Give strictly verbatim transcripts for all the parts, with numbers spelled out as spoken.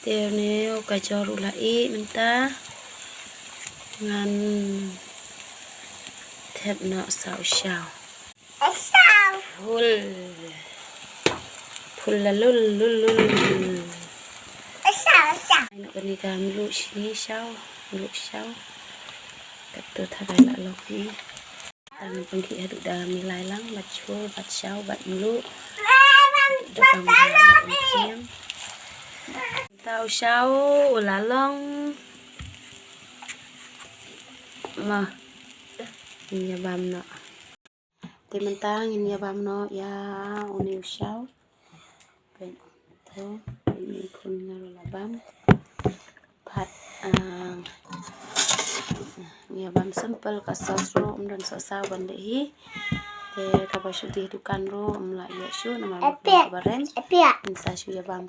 Te une u kajor u la ih mynta. Ngan thep noh sa u shaw. Shaw. Phul. Phul la lul, lul, lul. Shaw, shaw. Ai, noh kane ka mluh shi shaw. Mluh shaw. Katto tharai la long hi. Tang pynkhih haduh da milai lang, bad shu, bad shaw, bad mluh. Da bang ha, bad mluh. Tau shaw, u la long. Mo. Ngin ïa bam noh. Te mynta ngin ïa bam noh ïa une u shaw. Peit to, peit, une khun nga ruh la bam. Bad, ah, ngi ïa bam simple, ka sauce ruh ym don sohsaw ban leh hi. Te kaba shu die dukan ruh ym lah ïoh shuh namar ba kaba rem. Ngin sa shu ïa bam.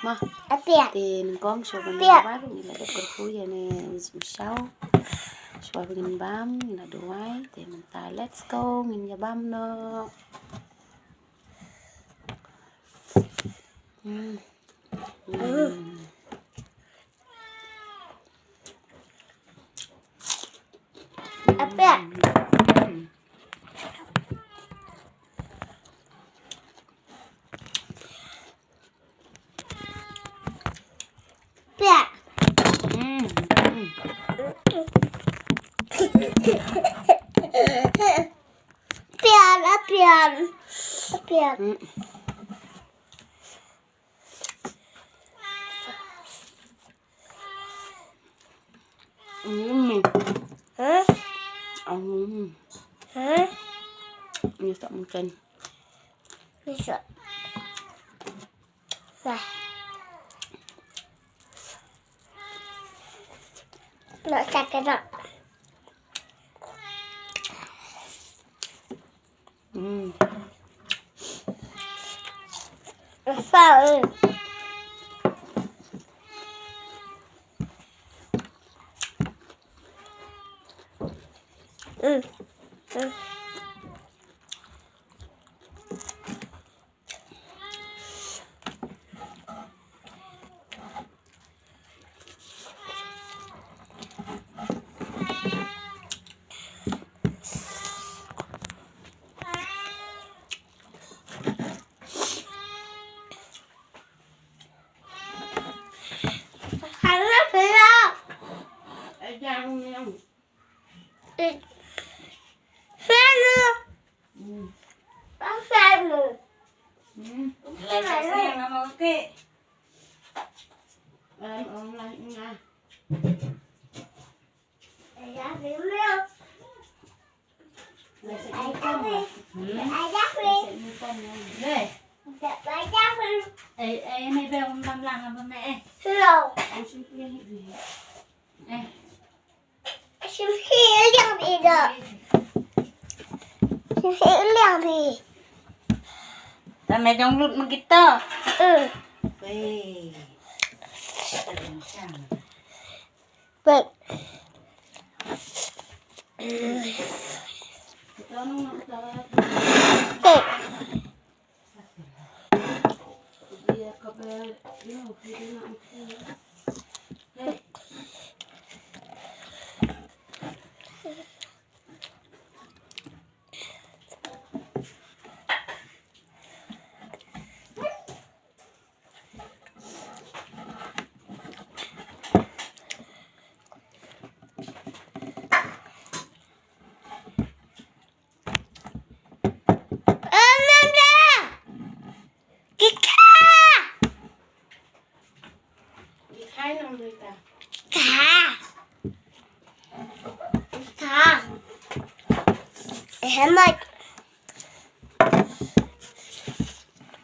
Mo. Te nyngkong shuwa ban ïa bam ngi la dep kyrkhu ïa une u shaw. Shuwa ba ngin bam ngi la duwai. Te mynta let's go, ngin ïa bam noh. Mm. Mm. Pian, pian, pian. Mm. Hah? Mm. Hah? Ini tak mungkin. Bisa. Lah. Nak cakap nak. Hmm. Besar. Hmm. Hmm. Ta me dong lut ma kita. Wait.